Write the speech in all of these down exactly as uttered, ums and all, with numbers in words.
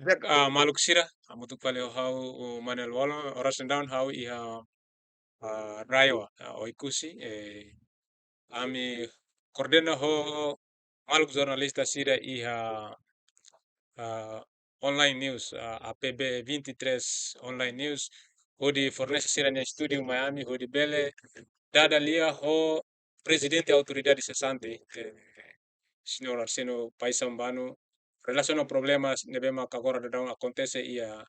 Di'ak, ah, maluk sira, hamutuk fali ho ha'u, o Manuel Wolo, oras ne'e daudaun ha'u iha, ah, RAEOA, ah, Oekusi, eh, ami koordena ho maluk jornalista sira iha, ah, online news, ah, A P B vinte e três Online News, hodi fornese sira-nia estúdiu mai ami, hodi bele dada lia ho Prezidente Autoridade sesante, eh, Señór Arsénio Paixão Bano, relasiona ho problema ne'ebé maka agora daudaun akontese iha,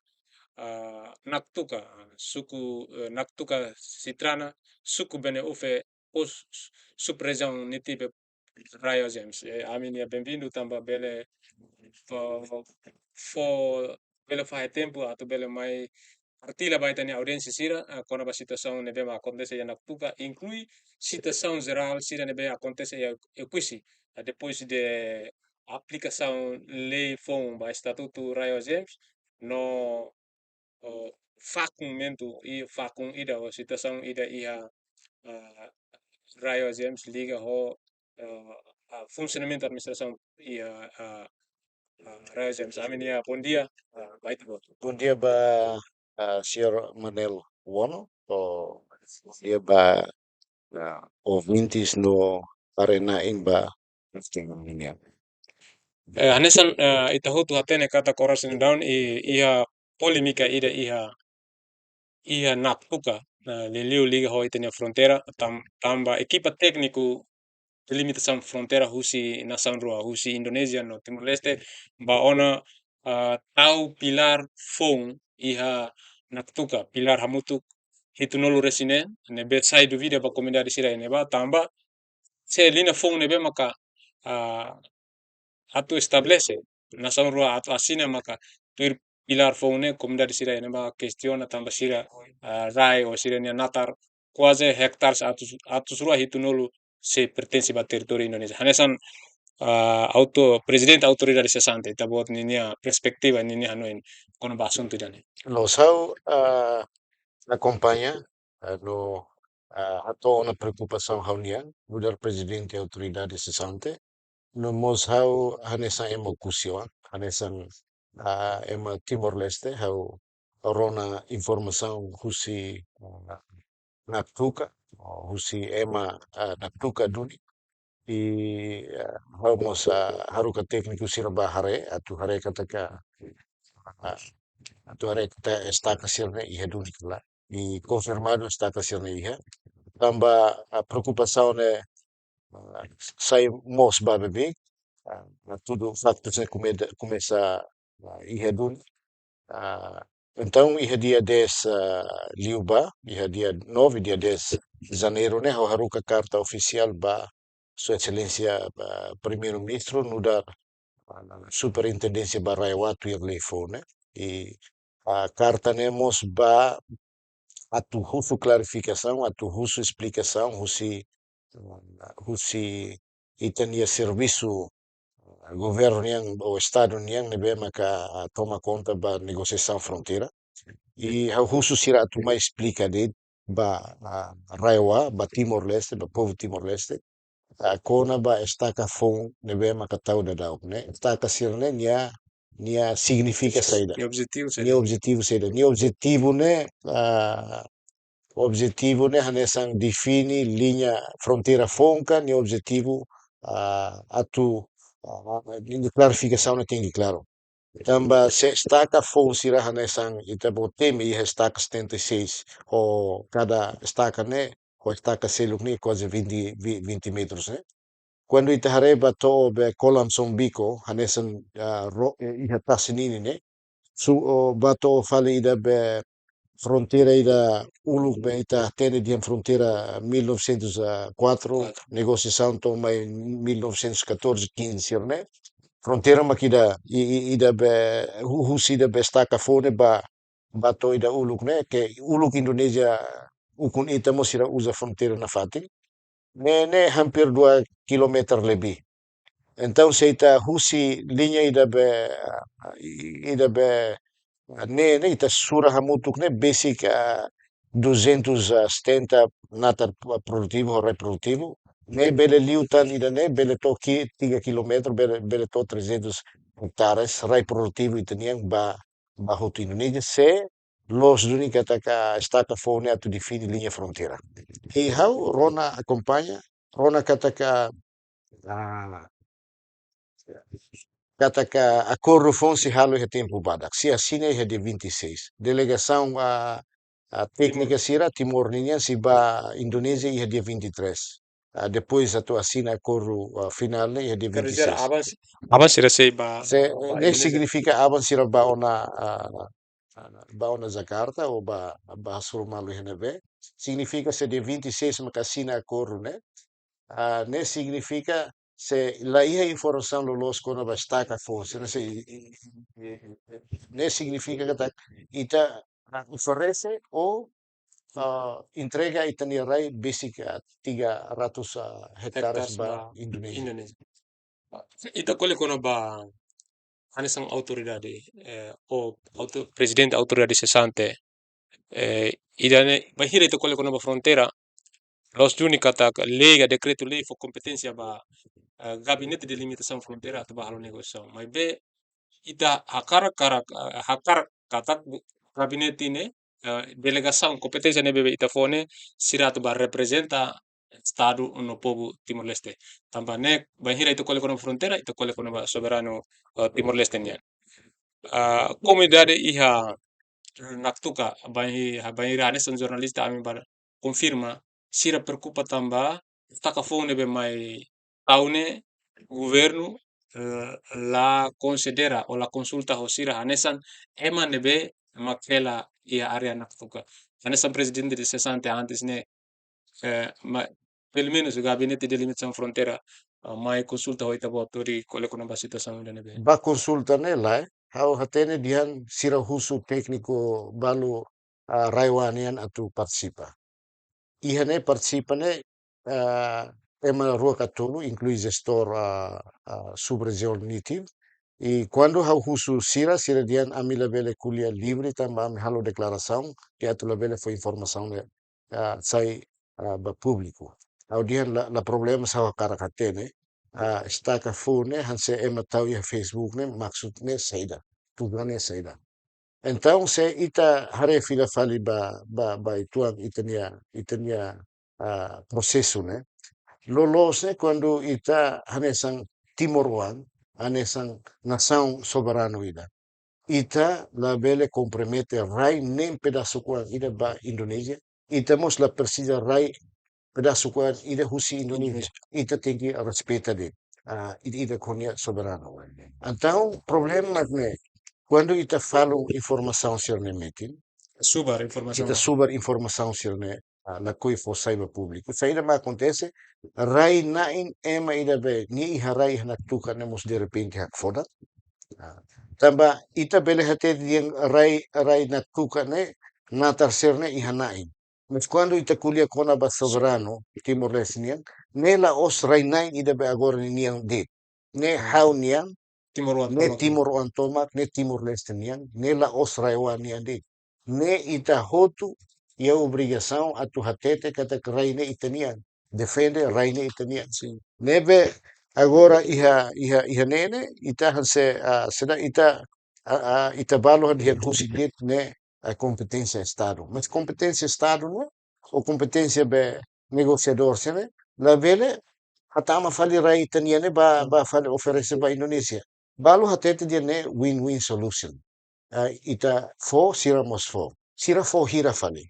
ah, Naktuka, suku, eh, Naktuka Citrana, suku Bene-Ufe, ho s-, s-, sub-rejiaun Nitibe, RAEOA Gems. Eh, ami-nia benvindu tanba bele fó, fó, bele fahe tempu atu bele mai partilla ba ita-nia audiénsia sira, ah, kona-ba situasaun ne'ebé mak akontese iha Naktuka, inklui situasaun jerál sira ne'ebé akontese iha Oekusi, ah, depois de aplikasaun lei foun ba estatutu RAEOA Gems, no, o, fakun mentu, i fakun ida, o, situasaun ida iha, ah, RAEOA Gems liga ho, ah, ah, funsionamentu administrasaun iha, ah, ah, RAEOA Gems. Ami-nia bondia, ah, ba ita hotu. Bondia ba, ah, señór Manuel Wolo, o, bondia ba, ah, ouvintes no haree-na'in ba. Eh, hanesan, eh, ita hotu hatene katak oras ne'e daudaun i-, iha polémika ida iha, iha Naktuka, eh, liuliu liga ho ita-nia fronteira, tan-, tanba ekipa tékniku delimitasaun fronteira husi nasaun rua, husi Indonézia no Timor-Leste, ba ona, ah, tau pilár foun iha Naktuka, pilár hamutuk hitunulu-resin-neen, ne'ebé sai dúvida ba komunidade sira iha ne'ebá, tanba se liña foun ne'ebé maka, ah, atu estabelese, nasaun rua atu asina maka tuir pilár foun ne'e, komunidade sira iha ne'ebá kestiona tanba sira, ah, rai ou sira-nia natar kuaze hektares atus, atus rua hitunulu sei pertense ba territóriu Indonézia. Hanesan, ah, auto-, Prezidente Autoridade sesante, ita-boot ninia perspetiva, ninia hanoin kona-ba asuntu ida-ne'e. Loos, ha'u, ah, akompaña, ah, no, ah, hato'o ona preokupasaun ha'u-nian, nu'udar Prezidente Autoridade sesante, no mós ha'u hanesan ema Oekusi oan, hanesan, ah, ema Timor-Leste, ha'u rona informasaun husi, ah, Naktuka, husi ema, ah, Naktuka duni. I, ah, ha'u mós, ah, haruka tékniku sira ba haree, atu haree katak, ah, atu haree katak estaka sira-ne'e iha duni ka lae. I konfirmadu estaka sira-ne'e iha. Tanba, ah, preokupasaun ne'e, ah, sai moos ba beibeik, ah, hatudu faktus ne'e komeda-, komesa, ah, iha duni. Ah, entaun, iha dia dez, ah, liubá, iha dia nove, dia dez Janeiru ne'e, ha'u haruka karta ofisiál ba Sua Exelénsia, ah, Primeiru-Ministru, nu'udar, ah, Superintendénsia ba RAEOA tuir lei foun ne'e. I, ah, karta ne'e mós ba atu husu klarifikasaun, atu husu esplikasaun husi, husi ita-nia servisu governu nian ou Estadu nian ne'ebé maka, ah, toma konta ba negosiasaun fronteira. I ha'u husu sira atu mai esplika de'it ba, ah, RAEOA, ba Timor-Leste, ba povu Timor-Leste, ah, kona-ba estaka foun ne'ebé maka tau daudaun ne'e. Estaka sira-ne'e nia, nia signifika saida? Nia objetivu saida? Nia objetivu saida? Nia objetivu ne'e, ah, objetivu ne'e hanesan define liña fronteira foun ka, nia objetivu, ah, atu, ah, nia klarifikasaun ne'e tenke klaru. Tanba se estaka foun sira hanesan ita-boot temi iha estaka setenta e seis, ho kada estaka ne'e, ho estaka seluk ne'e kuaze vinte, vi-, vinte metros ne'e. Kuandu ita haree ba to'o be Kolam Sombiko, hanesan, ah, ro-, eh, iha tasi ninin ne'e. Su-, o, ba to'o fali ida be fronteira ida uluk be ita hatene dehan fronteira mil novecentos e quatro, negosiasaun to'o mai mil novecentos e catorze, quinze sira-ne'e. Fronteira mak ida, i, i, ida be hu-, husi ida be estaka foun ne'e ba, ba to'o ida uluk ne'e, ke uluk Indonézia ukun ita mós sira uza fronteira nafatin. Ne'e, ne'e hampir dua kilometer lebih. Entaun, se ita husi liña ida be, ah, ida be, ah, ne'e, ne'e ita sura hamutuk ne'e besik, ah, duzentos e setenta natar produtivu ou reprodutivu. Ne'e bele liután ida-ne'e, bele to'o ki-, tiga kilometru, bele, bele to'o trezentos hektares rai produtivu ita-nian ba, ba hotu Indonézia, se loos duni katak estaka foun ne'e atu define liña fronteira. I ha'u rona akompaña, rona katak, ah, katak akordu foun sei halo iha tempu badak. Sei asina iha dia vinte e seis. Delegasaun, ah, ah, téknika sira Timor ninian sei ba Indonézia iha dia vinte e três. Ah, depois atu asina akordu, ah, finál ne'e iha dia vinte e seis. Aban, aban sira sei ba, se, ba ne'e Indonézia. Signifika aban sira ba ona, ah, ah, ba ona Jakarta ou ba, ba hasoru malu iha ne'ebé. Signifika se dia vinte e seis maka asina akordu ne'e. Ah, ne'e signifika se la iha informasaun loloos kona-ba estaka foun, se ne'e, se, ne'e signifika katak ita, ah, oferese ou, ah, entrega ita-nia rai besik, ah, tiga ratus, ah, hektares ba Indonézia. Ita ko'alia kona-ba hanesan autoridade, eh, ou auto-, prezidente autoridade sesante, eh, ida-ne'e, bainhira ita ko'alia kona-ba fronteira, loos duni katak lei ka dekretu-lei fó kompeténsia ba, eh, gabinete delimitasaun fronteira atu ba halo negosiasaun. Maibé ita hakarak, karak, eh, hakarak katak bu-, gabinete ne'e, eh, delegasaun kompeténsia ne'ebé ita fó ne'e sira atu ba reprezenta Estadu no povu Timor-Leste. Tanba ne'e, bainhira ita ko'alia kona-ba fronteira, ita ko'alia kona-ba soberanu, eh, Timor-Leste nian. Ah, komunidade iha Naktuka, bainhi-, bainhira hanesan jornalista ami ba konfirma, sira preokupa tanba estaka foun ne'ebé mai tau ne'e governu, eh, la konsidera ou la konsulta ho sira hanesan ema ne'ebé mak hela iha área Naktuka. Hanesan prezidente sesante antes ne'e, eh, ma-, pelumenus gabinete delimitasaun fronteira, ah, mai konsulta ho ita-boot hodi ko'alia kona-ba situasaun ida-ne'ebé. Ba konsulta ne'e lae, ha'u hatene dehan sira husu tékniku balu, ah, RAEOA nian atu partisipa. Iha ne'e partisipa ne'e, ah, ema rua ka tolu, inklui jestór, ah, ah, sub-rejiaun Nitiu. I kuandu ha'u husu sira, sira dehan ami labele ko'alia livre, tanba ami halo deklarasaun, i atu labele fó informasaun ne'e, ah, sai, ah, ba públiku. Ha'u dehan la, la problema, só hakarak hatene, ah, estaka foun ne'e, hanesan ema tau iha Facebook ne'e, maksud ne'e saida, tujuan ne'e saida. Entaun, se ita haree fila fali ba, ba, ba uitoan ita-nia, ita-nia, ah, prosesu ne'e. Loloos ne'e kuandu ita hanesan timoroan, hanesan nasaun soberanu ida. Ita labele kompromete rai nein pedasuk oan ida ba Indonézia. Ita mós la presiza rai pedasuk oan ida husi Indonézia. Ita tenke respeita de'it, ah, ida, ida-idak nia soberanu. Entaun, problema ne'e, kuandu ita falun informasaun sira-ne'e metin, subar informasaun. Ita subar informasaun sira-ne'e, ah, lakohi fó sai ba públiku. Saida mak akontese, rai-na'in ema ida be, nia iha rai iha Naktuka ne'e mós derrepente hakfodak. Ah, tanba ita bele hatete dehan rai, rai Naktuka ne'e natar sira-ne'e iha na'in. Mas kuandu ita ko'alia kona-ba soberanu Timor-Leste nian, ne'e la'ós rai-na'in ida be agora ninian de'it. Ne'e ha'u-nian, ne'e timoroan tomak, ne'e Timor-Leste nian, ne'e la'ós RAEOA nian de'it. Ne'e ita hotu iha obrigasaun atu hatete katak rai ne'e ita-nian. Defende rai ne'e ita-nian. Sin. Ne'ebé agora iha, iha, iha ne'e ne'e, ita hanesan, ah, seidauk ita, ah, ah, ita balu dehan husik de'it ne'e, ah, kompeténsia Estadu. Mas kompeténsia Estadu ne'e, ou kompeténsia be negosiadór sira ne'e, labele hatama fali rai ita-nian ne'e ba, ba fali oferese ba Indonézia. Balu hatete dehan ne'e win-win solution. Ah, ita fó, sira mós fó. Sira fó hira fali.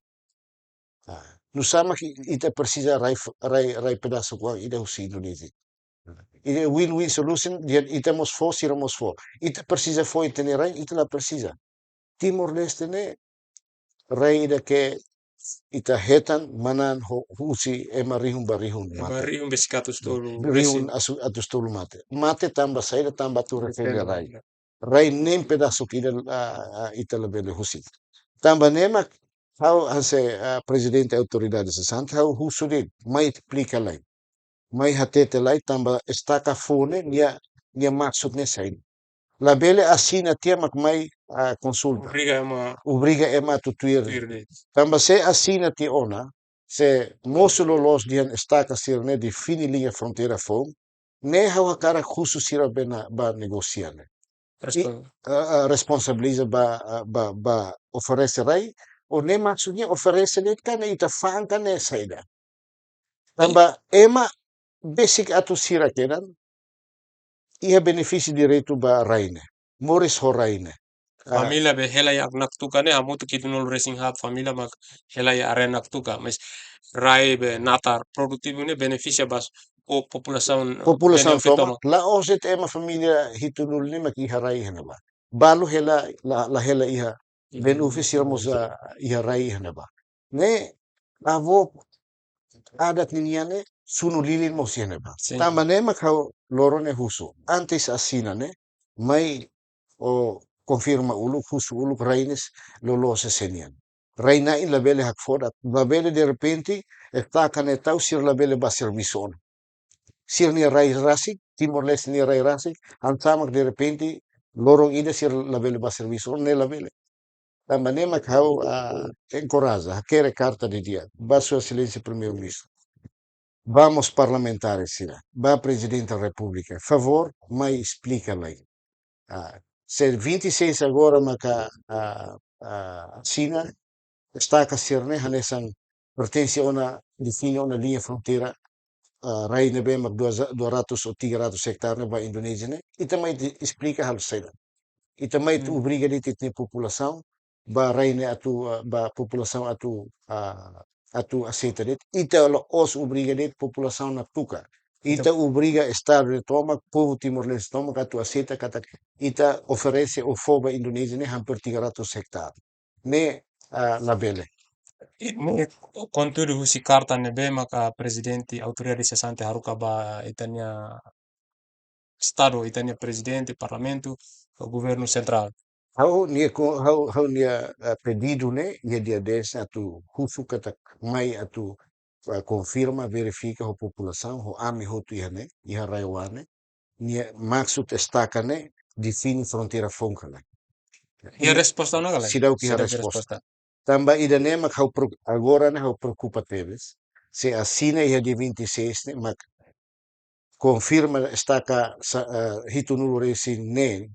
Ah, nusá mak ita presiza rai f-, rai, rai pedasuk oan ida husi Indonézia. Ida win-win solution, dehan ita mós fó, sira mós fó. Ita presiza fó ita-nia rai, ita la presiza. Timor-Leste ne'e rai ida ke ita hetan manán ho-, husi ema rihun ba rihun mate. Ema rihun besik atus tolu, rihun besik atus tolu mate. Mate tanba saida? Tanba atu defende rai. Rai nein pedasuk ida, ah, ah, ita labele husik. Tanba ne'e mak ha'u hanesan, ah, prezidente autoridade sesante, ha'u husu de'it, mai esplika lai. Mai hatete lai tanba estaka foun ne'e nia, nia maksud ne'e saida. Labele asina tiha mak mai, ah, konsulta. Obriga ema. Obriga ema atu tuir. Tuir de'it. Tanba se asina tiha ona, se mosu loloos dehan estaka sira-ne'e define liña fronteira foun, ne'e ha'u hakarak husu sira be na, ba negosia ne'e. Respon- ah, ah, responsabiliza ba, ah, ba, ba oferese rai, ou ne'e maksudnya oferese de'it ka ne'e ita fa'an ka ne'e saida. Tanba ema besik atu sira kedan, iha benefísiu direitu ba rai ne'e. Moris ho rai ne'e. Ah. Família be hela iha Naktuka ne'e, hamutuk hitunulu resin haat família mak hela iha área Naktuka. Mas rai be natar produtivu ne'e benefisia ba po-, populasaun, eh, populasaun ne'e tomak, tomak. La'ós de'it ema família hitunulu ne'e mak iha rai iha ne'ebá. Balu hela, la, la hela iha. Benefísiu mós, ah, iha rai iha ne'ebá. Ne'e, avó adat ninian ne'e, sunu lilin mós iha ne'ebá. Sin. Tanba ne'e mak ha'u loron ne'e husu. Antes asina ne'e, mai ó konfirma uluk, husu uluk rai ne'e loloos sé nian. Rai na'in labele hakfodak, labele derrepente, estaka ne'e tau sira labele bá servisu ona. Sira-nia rai rasik, Timor-Leste nia rai rasik, hanesan mak derrepente, loron ida sira labele bá servisu ona, ne'e labele. Tanba ne'e mak ha'u, ah, enkoraja, hakerek karta didi'ak ba Sua Exelénsia Primeiru-Ministru. Ba mós parlamentares sira, ba Prezidente da Repúblika, favór, mai esplika lai. Ah, se vinte e seis agora maka, ah, ah, asina, estaka sira-ne'e hanesan pertense ona, define ona liña fronteira, ah, rai ne'ebé mak dua, dua ratus ou tiga ratus hektare ne'e ba Indonézia ne'e, ita mai di-, esplika halo saida. Ita mai atu, hmm, obriga de'it ita-nia populasaun, ba rai ne'e atu, ah, ba populasaun atu, ah, atu aseita de'it. Ita la'ós obriga de'it populasaun Naktuka. Ita, entaun, obriga Estadu ne'e tomak, povu Timor-Leste tomak atu aseita katak ita oferese ou fó ba Indonézia ne'e hampir tiga ratus hektare. Ne'e, ah, labele. I, ne'e konteúdu husi karta ne'ebé maka prezidente, autoridade sesante haruka ba ita-nia Estadu, ita-nia prezidente, parlamentu, governu sentrál. Ha'u-nia ko-, ha'u, ha'u-nia, ah, pedidu ne'e, iha dia dez atu husu katak mai atu, ah, konfirma, verifika ho populasaun, ho ami hotu iha ne'e, iha RAEOA ne'e, nia maksud estaka ne'e define fronteira foun ka lae. Iha resposta ona ka lae? Seidauk iha resposta. Seidauk iha resposta. Tanba ida-ne'e mak ha'u preo-, agora ne'e ha'u preokupa tebes. Se asina iha dia vinte e seis ne'e mak konfirma estaka sa-, eh, hitunulu resin neen,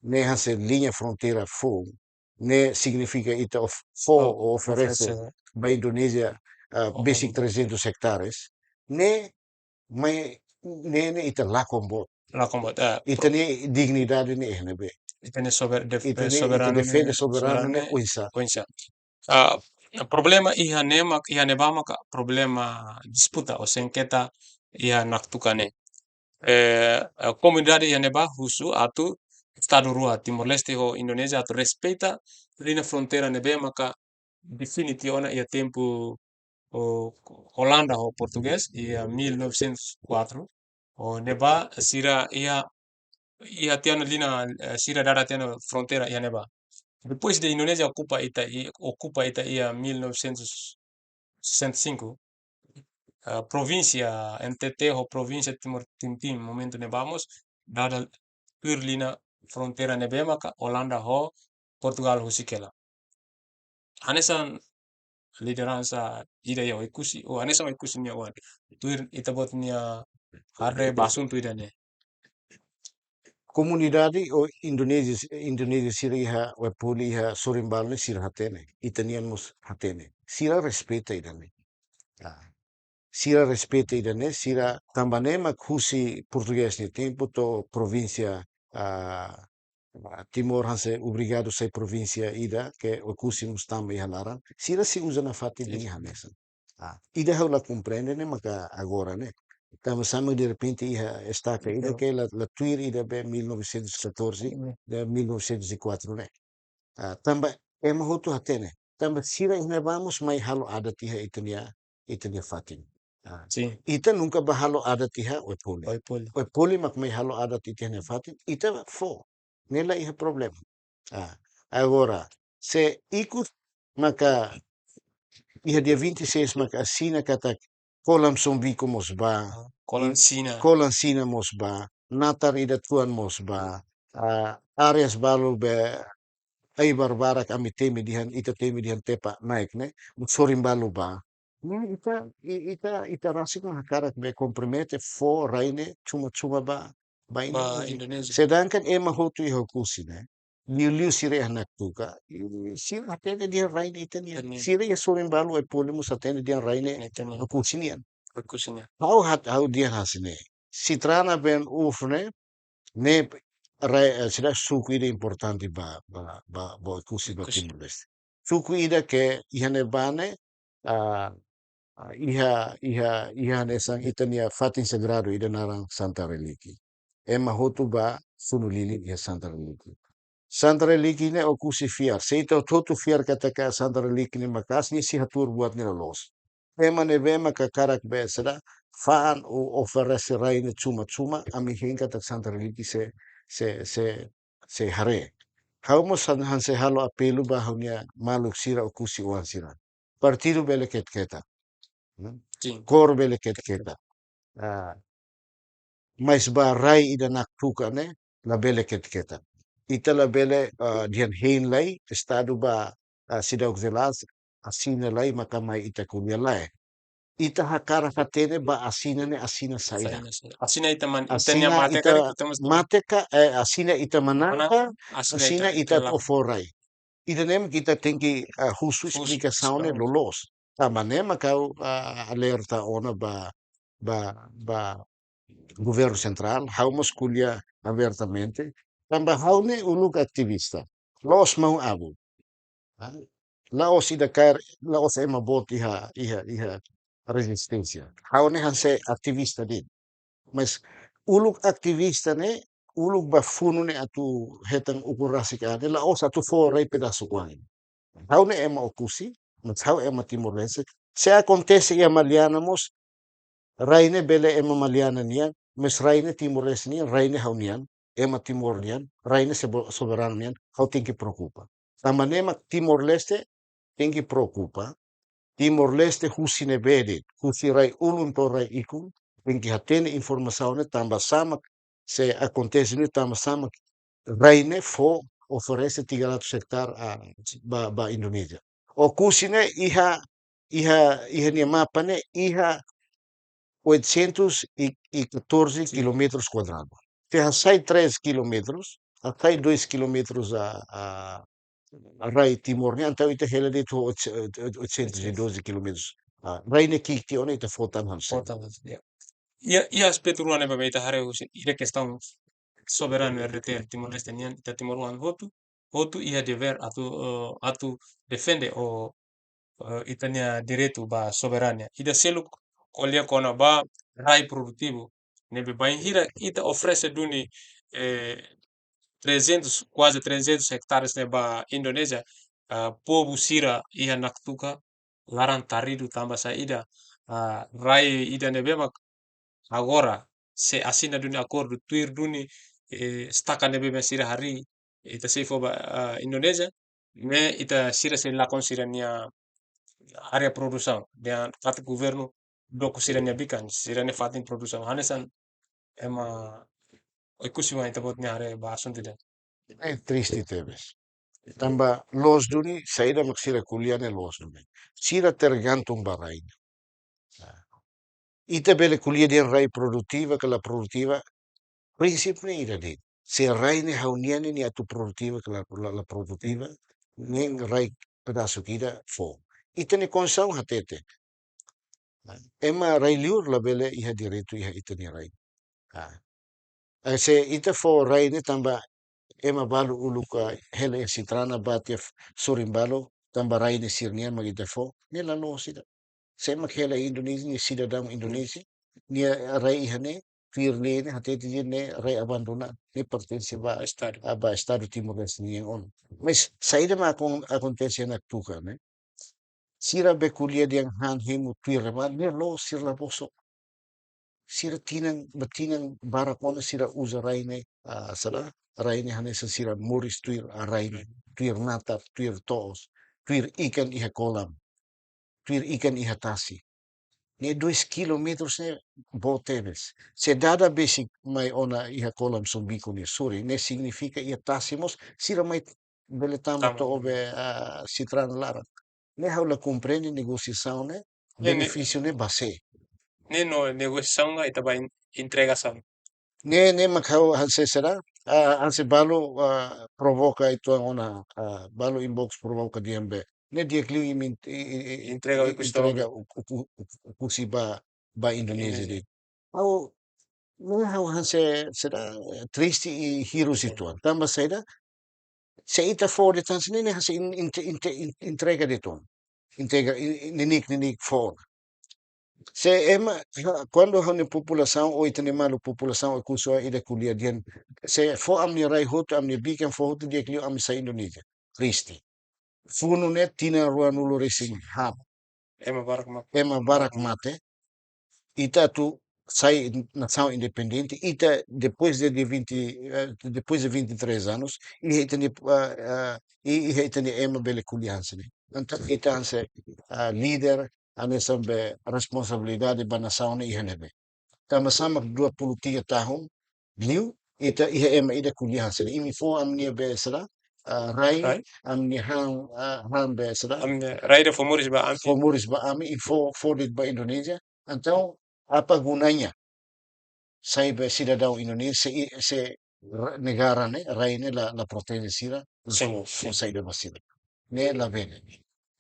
ne'e hanesan liña fronteira foun, ne'e signifika ita of-, fó, oh, ou oferese, oferese ba Indonézia, eh, oh, besik trezentus hektares, ne'e mai, ne'e, ne'e ita lakon boot. Lakon boot, eh, ita-nia dignidade ne'e iha ne'ebé? Ita-nia sober-, def-, ita-nia, ita soberanu defende ne'e, soberanu ne'e, soberanu ne'e oinsá? Oinsá? Ah, problema iha ne'e mak, iha ne'ebá maka problema disputa ou sengketa iha Naktuka ne'e. Eh, eh, komunidade iha ne'ebá husu atu Estadu rua, Timor-Leste ho Indonézia, atu respeita liña fronteira ne'ebé maka define tiha ona iha tempu, o, Olanda ho Portugés, iha mil novecentos e quatro. O ne'ebá sira iha, iha tiha ona liña, eh, sira dada tiha ona fronteira iha ne'ebá. Depois de Indonézia okupa ita, i-, okupa ita iha mil novecentos e sessenta e cinco, eh, provínsia N T T ho provínsia Timor Tintin, momentu ne'ebá mós dada tuir liña fronteira ne'ebé maka Olanda ho Portugal husik hela. Hanesan lideransa ida iha Oekusi, ou hanesan Oekusi nia oan. Tuir ita-boot nia haree ba asuntu ida-ne'e. Komunidade ou Indonézia, Indonézia sira iha Oepoli, iha sorin balu ne'e sira hatene. Ita-nian mós hatene. Sira respeita ida-ne'e. Ah. Sira respeita ida-ne'e, sira tanba ne'e mak husi Portugés nia tempu to'o provínsia, ah, ah, Timor hanesan obrigadu sai provínsia ida ke Oekusi mós tama iha laran. Sira sei uza nafatin, sin, liña hanesan. Ah, ida ha'u la komprende ne'e maka agora ne'e. Tanba sá mak derrepente iha estaka ida, entaun, ke la, la tuir ida be mil novecentos e catorze, mm, de mil novecentos e quatro ne'e. Ah, tanba ema hotu hatene. Tanba sira iha ne'ebá mós mai halo adat iha ita-nia, ita-nia fatin. Ah, sin, ita nunka bá halo adat iha Oepoli. Oepoli. Oepoli mak mai halo adat iha ita-nia fatin, ita fó. Ne'e la iha problema. Ah, agora, se ikus maka iha dia vinte e seis maka asina katak kolam São Bento mós bá, ah, kolam Xina. Kolam Xina mós bá, natar ida tuan mós bá, ah, áreas balu be ai barbarak ami temi dehan, ita temi dehan Tepa Naik ne'e, sorin balu bá. Ne'e ita, i-, ita, ita rasik mak hakarak be kompromete fó rai ne'e cuma-cuma ba ba Indonézia. Sedangkan ema hotu iha Oekusi ne'e, liuliu sira iha Naktuka, sira hatene dehan rai ne'e ita-nian. Sira iha sorin balu Oepoli mós hatene dehan rai ne'e Oekusi nian. Ha'u hat, ha'u dehan hanesan ne'e. Citrana Ben Hur ne'e, ne'e rai, eh, sira suku ida importante ba, ba, ba, ba Oekusi, ba Timor-Leste. Suku ida ke iha ne'ebá ne'e, ah, ah, iha, iha, iha hanesan ita-nia fatin sagradu ida naran Santa Reliki. Ema hotu bá funu lilin iha Santa Reliki. Santa Reliki ne'e Oekusi fiar. Se ita hotu fiar katak Santa Reliki ne'e maka'as, nia sei hatuur buat ne'e la loos. Ema ne'ebé mak hakarak be sira fa'an ou oferese rai ne'e cuma-cuma, ami hein katak Santa Reliki sei, sei, sei, sei haree. Ha'u mós han, hanesan halo apelu ba ha'u-nia maluk sira Oekusi oan sira. Partidu bele ketak-ketak. Hmm? Sin. Kór bele ketak-ketak. Ah, mas ba rai ida Naktuka ne'e, labele ketak-ketak. Ita labele, ah, dehan hein lai, Estadu ba, ah, seidauk jelas, asina lai maka mai ita ko'alia, lae. Ita hakarak hatene ba asina ne'e asina saida. Asina, asina. Asina ita man-, ita-nia mate ka, ita mós mate ka, eh, asina ita manán ka, asina ita, ita fó rai. Ida-ne'e mak ita tenke, ah, husu esplikasaun ne'e loloos. Tanba ne'e mak ha'u, ah, alerta ona ba, ba, ba governu sentrál, ha'u mós ko'alia abertamente. Tanba ha'u ne'e uluk ativista. La'ós maun abu. Ah, la'ós ida kaer, la'ós ema boot iha, iha, iha rezisténsia. Ha'u ne'e hanesan ativista de'it. Mas uluk ativista ne'e, uluk bá funu ne'e atu hetan ukun rasik an ne'e, la'ós atu fó rai pedasu kuangi. Ha'u ne'e ema Oekusi, mas ha'u ema Timor-Leste. Se akontese iha Maliana mós, rai ne'e bele ema Maliana nian, mas rai ne'e Timor-Leste nian, rai ne'e ha'u-nian, ema Timor nian, rai ne'e sebo-, soberanu nian, ha'u tenke preokupa. Tanba ne'e mak Timor-Leste tenke preokupa. Timor-Leste husi ne'ebé de'it, husi rai ulun to'o rai ikun, tenke hatene informasaun ne'e tanba sá mak sei akontese ne'e, tanba sá mak rai ne'e fó oferese tiga ratus hektar, ah, ba, ba Indonézia. Oekusi ne'e iha, iha, iha nia mapa ne'e iha oitocentos e catorze quilómetros quadrados. Se hasai três quilómetros, hasai dois quilómetros a, a, a rai Timor ne'e, entaun ita hela de'it oito-, oitocentos e doze quilómetros. Ah, rai ne'e ki'ik tiha ona ita fó tan hanesan. Fó tan hanesan, ya. Iha, iha aspetu rua ne'ebé ita haree husi, iha kestaun soberanu R D T L Timor-Leste nian, ita timoroan hotu, hotu iha devér atu, eh, atu defende ou, eh, ita-nia direitu ba soberania. Ida seluk ko'alia kona-ba rai produtivu. Ne'ebé bainhira ita oferese duni, eh, trezentos, kuaze trezentos hektares ne'e ba Indonézia, ah, povu sira iha Naktuka laran-taridu tanba saida, ah, rai ida ne'ebé mak agora sei asina duni akordu tuir duni, eh, estaka ne'ebé mak sira harii, ita sei fó ba, ah, Indonézia, ne'e ita sira sei lakon sira-nia área produsaun, dehan katak governu doku sira-nia bikan, sira-nia fatin produsaun. Hanesan ema Oekusi oan ita-boot nia haree ba asuntu ida. É triste tebes. Tanba loos duni, saida mak sira ko'alia ne'e loos duni. Sira tergantung ba rai. Ita bele ko'alia dehan rai produtiva ka la produtiva, prinsípiu ne'e ida de'it. Se rai ne'e ha'u-nian ne'e nia atu produtiva ka la, la, la produtiva, ne'e rai pedasu ida fó. Ita-nia konstituisaun hatete. Ema rai liur labele iha direitu iha ita-nia rai. Ah. Eh, se ita fó rai ne'e tanba ema balu uluk, ah, hela iha Citrana bá tiha f-, sorin balu tanba rai ne'e sira-nian mak ita fó, ne'e la loos ida. Se ema hela Indonézia, ne'e sidadaun Indonézia, nia rai iha ne'e, tuir lei ne'e, hatete dehan ne'e rai abandona, ne'e pertense ba Estadu. Ah, ba Estadu Timor-Leste nian ona. Mas saida mak akon-, akontese iha Naktuka ne'e? Sira bele ko'alia dehan han hemu tuir ema, ne'e loos, sira la bosok. Sira tinan, ba tinan barak ona sira uza rai ne'e, ah, sala, rai ne'e hanesan sira moris tuir, ah, rai ne'e, tuir natar, tuir to'os, tuir ikan iha kolam, tuir ikan iha tasi. Ne'e dois quilómetros ne'e boot tebes. Se dada besik mai ona iha kolam São Bento ne'e sorin, ne'e signifika iha tasi mós sira mai bele tama to'o be, ah, Citrana laran. Ne'e ha'u la komprende negosiasaun ne'e, ne'e, ne'e benefísiu ne'e ba sé. Ne'e no negosiasaun ka ita ba in-, entregasaun. Ne'e, ne'e mak ha'u hanesan sira, ah, hanesan balu, ah, provoka uitoan ona, ah, balu inbox provoka dehan be. Ne'e di'ak liu imi ent-, i-, i-, i-, entrega i-, entrega Oe-Kusi, u-, u-, u-, Oe-Kusi ba, ba Indonézia. Indonézia de'it. Ha'u, ne'e ha'u hanesan sira, triste i hirus uitoan. Tanba saida, se ita fó de'it hanesan ne'e, ne'e hanesan in-, inte-, inte-, in-, entrega de'it ona. Entrega, i-, i-, neineik, neineik fó. Se ema, ha, kuandu ha'u-nia populasaun, ou ita-nia maluk populasaun, Oe-Kusi ida ko'alia dehan, se fó ami-nia rai hotu, ami-nia bikan fó hotu, di'ak liu ami sai Indonézia. Triste. Funu ne'e tinan ruanulu resin haat. Ema barak mate. Ema barak mate. Ita atu sai nasaun independente, ita depois de, de vinte, eh, depois de vinte e três anos, iha ita-nia, ah, ah, i-, iha ita-nia ema bele ko'alia hanesan ne'e. Entaun ita hanesan, ah, líder, hanesan be responsabilidade ba nasaun ne'e iha ne'ebé. Tanba sá mak dua puluh tiga tahun liu, ita iha ema ida ko'alia hanesan ne'e. Imi fó ami-nia be sira, ah, rai, rai, ami-nia han, ah, han be sira. Ami-nia rai ida fó moris ba ami. Fó moris ba ami, i fó, fó de'it ba Indonézia. Entaun, apa gunanya sai be sidadaun Indonézia se i-, se ra-, negara ne'e, rai ne'e la, la proteje sira, sin, fó, sin, fó saida ba sira. Ne'e labele.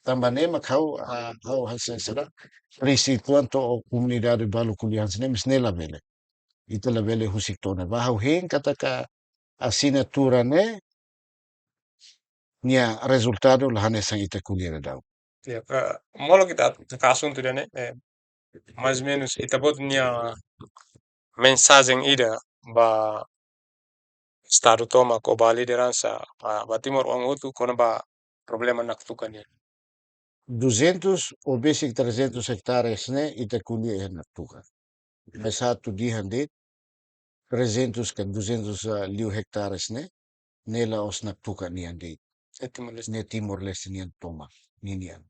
Tanba ne'e mak ha'u, ah, ha'u hanesan sira, triste uitoan to'o komunidade balu ko'alia hanesan ne'e, mas ne'e labele. Ita labele husik to'o ne'ebá. Ha'u hein katak asinatura ne'e nia rezultadu la hanesan ita ko'alia daudaun. Ya, eh, molok ita toka asuntu ida-ne'e, eh, mais ou menus, ita-boot nia mensajen ida ba Estadu tomak ou ba lideransa, ba, ba timoroan hotu kona-ba problema Naktuka nian. Duzentos ou besik trezentos hektares ne'e ita ko'alia iha Naktuka. Mas atu dehan de'it trezentos ka duzentos, ah, liu hektares ne'e, ne'e la'ós Naktuka nian de'it. Ne'e Timor-Leste. Ne'e Timor-Leste nian tomak, ninian.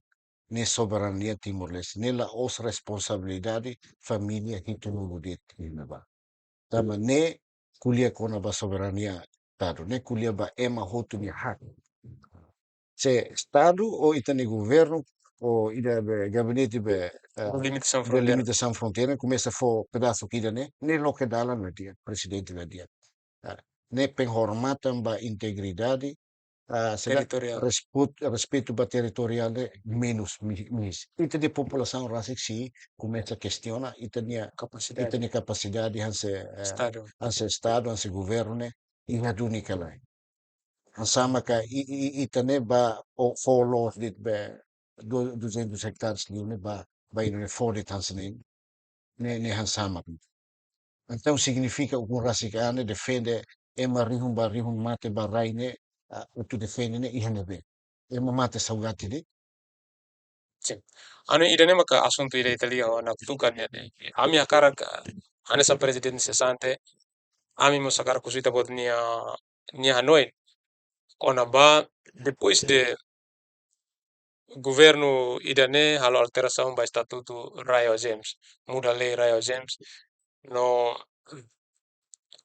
Ne'e soberania Timor-Leste. Ne'e la'ós responsabilidade família hitunulu de'it iha ne'ebá. Tanba ne'e ko'alia kona-ba soberania Estadu. Ne'e ko'alia ba ema hotu nia hak. Se Estadu ou ita-nia governu ou ida be gabinete be, eh, delimitasaun fronteira, delimitasaun fronteira komesa fó pedasu ida-ne'e, ne'e loke dalan la di'ak, prezidente la di'ak. Ah, ne'e penghormatan ba integridade, ah, sira territorial. Respeitu, respeitu ba territoriál ne'e menus mi-, mis. Ita-nia populasaun rasik sei komesa kestiona ita-nia kapasidade, ita-nia kapasidade hanesan, eh, Estadu, hanesan Estadu, hanesan governu ne'e iha duni ka lae. Hanesan maka i-, i-, i-, ita ne'e ba o fó loos de'it be du-, duzentos hektares liu ne'e ba, ba ida ne'e fó de'it hanesan ne'e, ne'e, ne'e hanesan mak. Entaun signifika ukun rasik an ne'e defende ema rihun ba rihun mate ba rai ne'e, ah, atu defende ne'e iha ne'ebé? Ema mate saugati de'it? Sin. Anu ida-ne'e maka asuntu ida ita liga ho Naktuka nian ne'e. Ami hakarak, ah, hanesan prezidente sesante, ami mós hakarak husu ita-boot nia, nia hanoin kona-ba depois de governu ida-ne'e halo alterasaun ba estatutu Rai Awa James, muda lei Rai Awa James. No,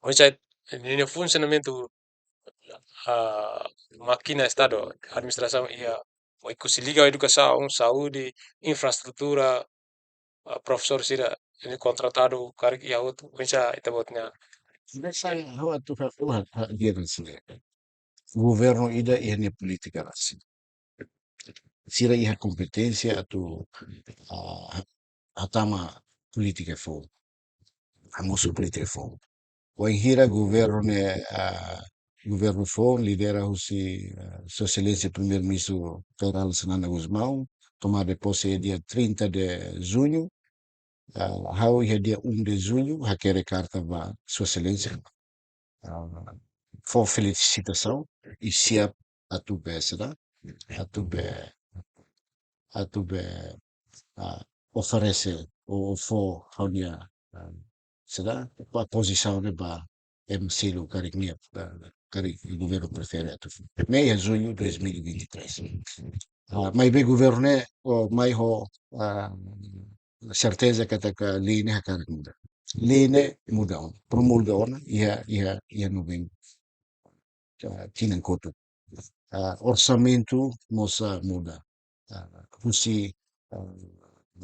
oinsá ninia funsionamentu, ah, mákina Estadu, administrasaun iha Oe-Kusi, liga edukasaun, saúde, infraestrutura, ah, profesór sira, ne'e kontratadu karik iha hotu, oinsá ita-boot nia. Hanesan ha'u atu fa-, ha'u ha-, ha-, dia kan sini. Governu ida iha nia polítika rasik. Sira iha kompeténsia atu, ah, hatama polítika foun. Hamosu polítika foun. Wainhira governu ne'e, ah, governu foun lidera husi, ah, Sua Exelénsia Primeiru-Ministru Kay Rala Xanana Gusmão, tomada de posse dia trinta de junho, ah, ha'u iha dia um de junho, hakerek karta ba Sua Exelénsia, ah, fó felisitasaun i siap atu be sira, atu be, atu be, ah, oferese ou, ou fó ha'u-nia, ah, sira, ba pozisaun ne'e ba ema seluk karik nia, ah, karik governu prefere atu fó. Ne'e iha junho dois mil e vinte e três. Ah, maibé governu ne'e, oh, mai ho, ah, serteza katak lei ne'e hakarak muda. Lei ne'e muda ona, promulga ona iha, iha, iha novembru. Ah, tinan kotuk. Ah, orsamentu mós, ah, muda. Ah, husi, ah,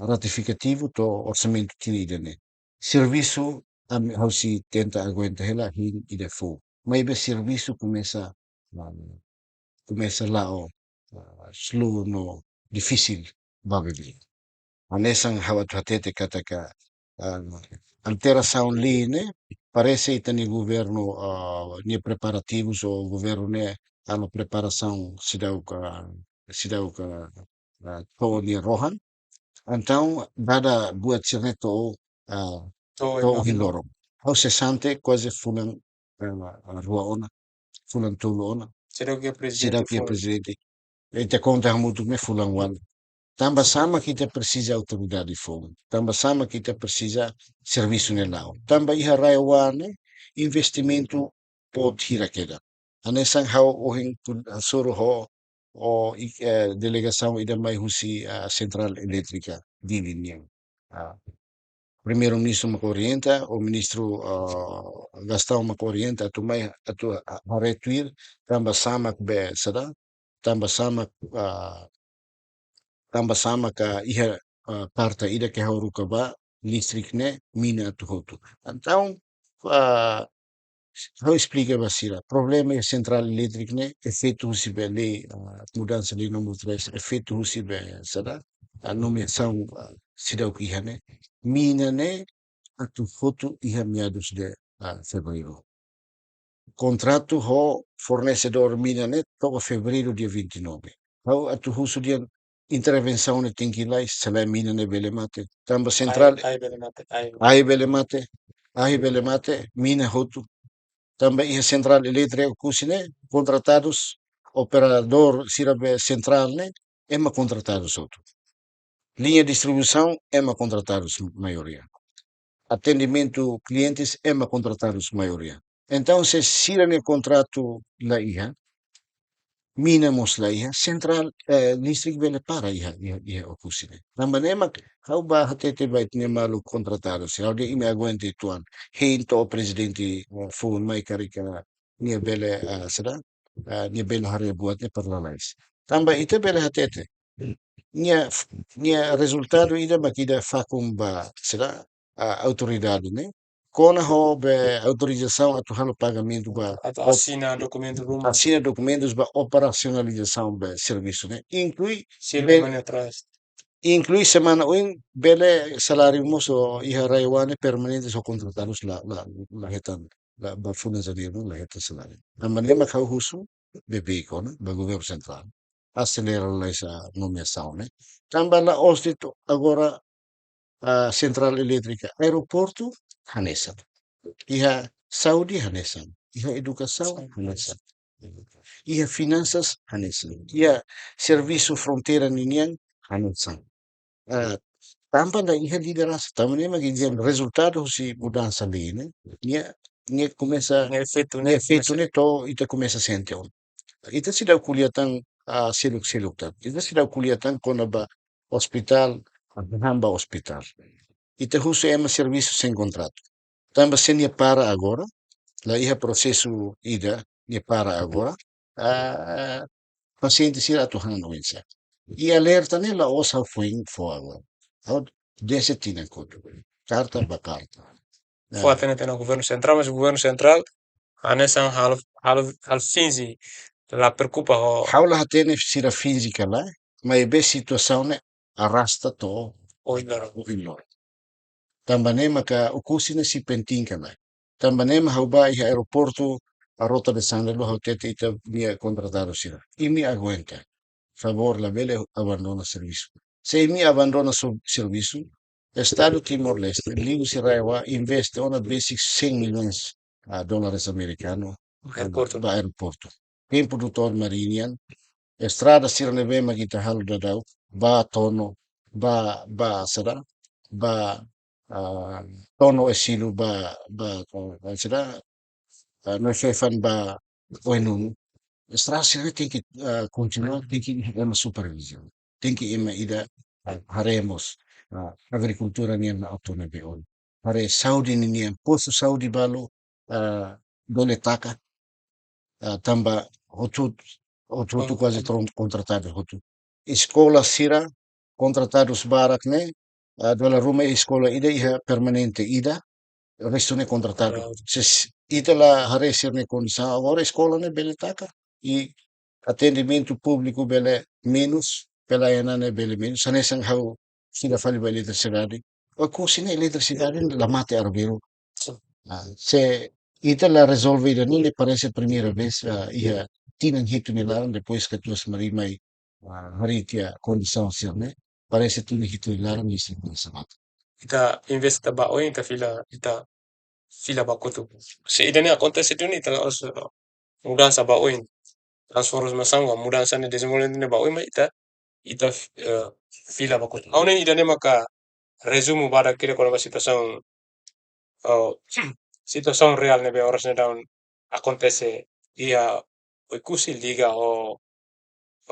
ratifikativu to'o orsamentu tinan ida-ne'e. Servisu ami ha'u sei tenta aguenta hela hein ida foun. Maibé servisu komesa, ah, komesa la'o, ah, slow no difisil ba beibeik. Hanesan ha'u atu hatete katak, ah, alterasaun lei ne'e, parese ita-nia governu, ah, nia preparativus ou governu ne'e halo preparasaun seidauk, seidauk, ah, to'o nia rohan. Entaun dada buat sira-ne'e to'o, ah, To'o to'o ohin loron. Ha'u sesante kuaze fulan, ah, rua ona, fulan tolu ona. Seidauk iha prezidente Seidauk iha foun. Prezidente. Ita konta hamutuk ne'e fulan ualu. Tanba sá mak ita presiza autoridade foun. Tanba sá mak ita presiza servisu ne'e la'o. Tanba iha RAEOA ne'e investimentu boot hira kedas. Hanesan ha'u ohin hasoru ho, ho i-, eh, delegasaun ida mai husi, ah, Sentrál Elétrika Dili nian. Ah, Primeiru-Ministru mak orienta, ou Ministru, ah, Gastão mak orienta, atu mai, atu, ah, haree tuir, tanba sá mak be saida, tanba sá mak, ah, tanba sá mak iha, ah, karta ida ke ha'u haruka ba, listrik ne'e mina atu hotu. Entaun, ah, ha'u esplika ba sira, problema iha Sentrál Elétrika ne'e, efeitu husi be lei, ah, mudansa lei númeru três, efeitu husi be saida, ah, nomeasaun, ah, seidauk iha ne'e, mina ne'e atu hotu iha meados de, ah, fevereiro. Kontratu ho fornesedór mina ne'e to'o fevereiro dia vinte e nove. Ha'u atu husu dehan intervensaun ne'e tenke la'o, se lae mina ne'e bele mate. Tanba Sentrál Ahi, ahi bele mate, ahi. Ahi bele mate, ahi bele mate, mina hotu. Tanba iha Sentrál Elétrika Oekusi ne'e, kontratadus, operadór sira be sentrál ne'e, ema kontratadus hotu. Liña distribuisaun, ema kontratadus maioria. Atendimentu klientes, ema kontratadus maioria. Entaun, se sira-nia kontratu la iha, mina mós la iha, sentrál, eh, listrik bele para iha, iha, iha Oekusi ne'e. Tanba ne'e mak ha'u bá hatete ba ita-nia maluk kontratadu sira, ha'u dehan imi aguenta uitoan, hein to'o prezidente, eh, foun mai karik nia bele, eh, saida, eh, nia bele haree buat ne'e para lalais. Tanba ita bele hatete, nia, nia rezultadu ida mak ita fakun ba saida, ah, autoridade ne'e. Kona ho be autorizasaun atu halo pagamentu ba Atu op-, asina dokumentu ruma. Asina dokumentus ba operasionalizasaun be servisu ne'e. Inklui Sira be mane atrás. Inklui semana oin bele saláriu mós iha RAEOA ne'e permanente só kontratadus la, la, la hetan, la ba fulan janeiru la hetan saláriu. Tanba ne'e mak ha'u husu beibeik ona ba governu sentrál aselera lalais nomeasaun ne'e. Tanba la'ós de'it agora, ah, Sentrál Elétrika, aeroportu hanesan. Iha saúde hanesan. Iha edukasaun hanesan. Iha finansas hanesan. Iha servisu fronteira ninian hanesan. Ah, tanba la iha lideransa, tanba ne'e mak ita dehan rezultadu husi mudansa lei ne'e, nia, nia komesa, Nia efeitu nia ne'e efeitu komesa. Ne'e to'o ita komesa sente ona. Ita seidauk ko'alia tan, ah, seluk-seluk tan. Ita seidauk ko'alia tan kona-ba ospitál, ah, hahán ba ospitál. Ita husu ema servisu sein kontratu. Tanba se nia para agora, la iha prosesu ida, nia para agora, ah, pasiente sira atu han oinsá. I alerta ne'e la'ós ha'u foin fó agora. Ha'u dese tinan kotuk. Karta ba karta. Fó Ah. Tiha ona tiha ona governu sentrál, mas governu sentrál hanesan halo, halo, halo finje la preokupa ho Ha'u la hatene sira finje ka lae, maibé situasaun ne'e arrasta to'o Ohin loron. Ohin loron. Tanba ne'e maka Oekusi ne'e sei penting ka lae. Tanba ne'e mak ha'u bá iha aeroportu, a rota de Sandra, ha'u hatete ita-nia kontratadu sira. Imi aguenta. Favór labele abandona servisu. Se imi abandona su-, servisu, Estadu Timor-Leste, liuhusi RAEOA, investe ona besik cem milhões, ah, dólares amerikanu, ah, Aeroportu. Ba aeroportu. Tempu doutór Mari nian, estrada sira ne'ebé mak ita halo daudaun, ba Tono, ba, ba saida, ba, ah, Tono Oesilo, ba, ba, ah, saida, ah, Noefefan ba Oenunu. Estrada sira tenke, ah, kontinua, tenke ema supervizaun. Tenke ema ida, ah, haree mós, ah, agrikultura nian la'o to'o ne'ebé ona. Haree saúde ninian, postu saúde balu, ah, bele taka, ah, tanba hotu, hotu, hotu Kon-, kuaze kon- tron kontratadu hotu. Eskola sira, kontratadus barak ne'e, ah, dala ruma eskola ida iha permanente ida, restu ne'e kontratadu. Kontratadu. Se s-, ita la haree sira-nia kondisaun, agora eskola ne'e bele taka, i atendimentu públiku bele menus, pelayanan ne'e bele menus, hanesan ha'u sira fali ba eletrisidade. Oekusi ne'e eletrisidade ne'e la mate arbiru. Ah, se ita la rezolve ida-ne'e, parese primeira vez, ah, iha tinan hitu nia laran, depois ke tuas mari mai, ah, harii tiha kondisaun sira-ne'e, parese tinan hitu nia laran, nia sei komesa mate. Ita investe ba oin, ita fila, ita fila ba kotuk. Se ida-ne'e akontese duni, ita la'ós, eh, mudansa ba oin. Transformasaun ka mudansa ne'e, dezenvolvimentu ne'e ba oin, maibé ita, ita, eh, fila ba kotuk. Ha'u hanoin ida-ne'e maka rezumu badak ida kona-ba situasaun, eh, situasaun reál ne'ebé oras ne'e daudaun akontese iha Oekusi, liga ho,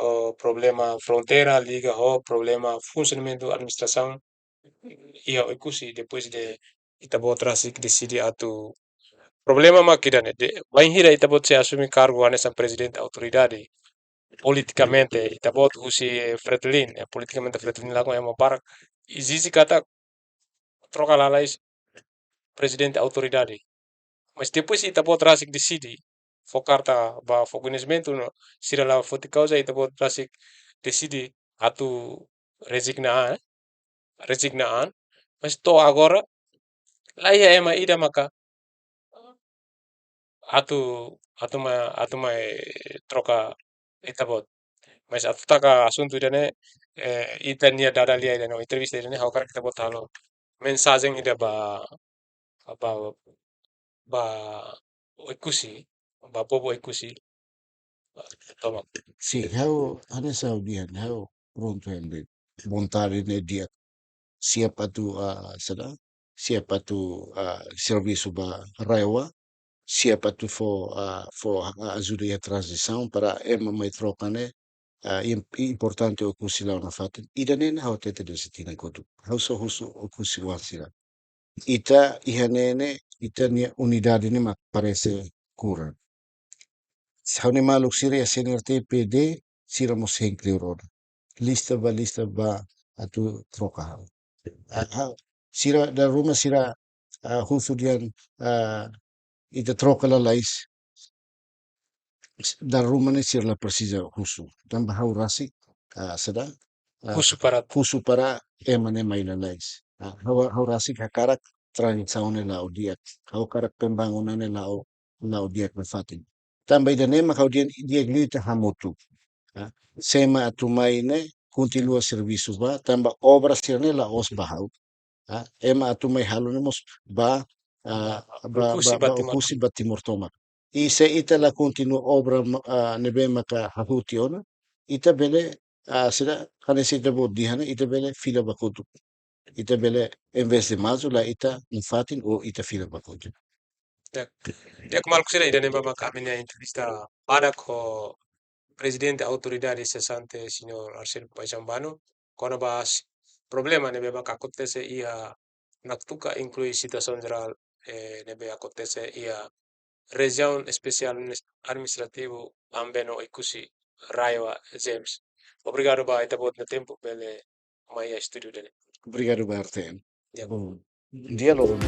ho problema fronteira, liga ho problema funsionamentu administrasaun iha Oekusi, depois de ita-boot rasik deside atu, problema mak ida-ne'e, de, bainhira ita-boot sei asume kargu hanesan prezidente autoridade, politikamente ita-boot husi Fretilin, eh, politikamente Fretilin lakon ema barak ezije katak troka lalais prezidente autoridade. Mas depois ita-boot rasik deside, fó karta ba fó koñesimentu, no sira la foti kauza, ita-boot rasik deside atu rezigna, eh? Rezigna an. Mas to'o agora la iha ema ida maka atu, atu mai, atu mai troka ita-boot. Mas atu taka asuntu ida-ne'e, eh, ita-nia dada lia ida-ne'e, entrevista ida-ne'e, ha'u hakarak ita-boot halo mensajen ida ba, ba, ba Oekusi, ba povu Oekusi. Tomak. Sin, ha'u, hanesan ha'u dehan, ha'u prontu, ha'u-nia vontade ne'e di'ak, siap atu, ah, saida, siap atu, ah, servisu ba RAEOA, siap atu fó, ah, fó, ah, ajuda iha tranzisaun para ema mai troka ne'e, ah, im-, importante Oekusi la'o nafatin. Ida-ne'e ha'u hatete desde tinan kotuk. Ha'u só husu Oekusi-oan sira. Ita iha ne'e ne'e, ita-nia unidade ne'e mak parese kurang. Ha'u-nia maluk sira iha CNRT, PD, sira mós hein kleur ona. Lista ba lista ba atu troka ha'u. Ah, ha'u, sira dala ruma sira, ah, husu dehan, ah, ita troka lalais. Dala ruma ne'e sira la presiza husu. Tanba ha'u rasik, ah, saida, ah, husu para, husu para ema ne'e mai lalais. Ah, ha'u, ha'u rasik hakarak tranzisaun ne'e la'o di'ak. Ha'u hakarak pembangunan ne'e la'o, la'o di'ak nafatin. Tanba ida-ne'e mak ha'u dehan di'ak liu ita hamutuk. Ah, se ema atu mai ne'e kontinua servisu ba, tanba obra sira-ne'e la'ós ba ha'u. Ah, ema atu mai halo ne'e mós ba, ah, ba, Oekusi ba, ba, ba Timor. Oekusi ba Timor tomak. I se ita la kontinua obra ma-, ah, ne'ebé maka hahú tiha ona, ita bele, ah, saida, hanesan ita-boot dehan, ita bele fila ba kotuk. Ita bele, em vez de maju, la ita nafatin ou ita fila ba kotuk. Ya. Di'ak maluk sira, ida-ne'e mak ami-nia entrevista badak ho Prezidente Autoridade sesante, Señór Arsénio Paixão Bano, kona-ba s-, problema ne'ebé maka akontese iha Naktuka, inklui situasaun jerál, eh, ne'ebé akontese iha Rejiaun Espesiál Adminis-, Administrativu Ambeno Oekusi, RAEOA, James. Obrigadu ba ita-boot nia tempu, bele mai iha estúdiu ida-ne'e. Obrigadu ba RTM. Ya. Bom, diálogo.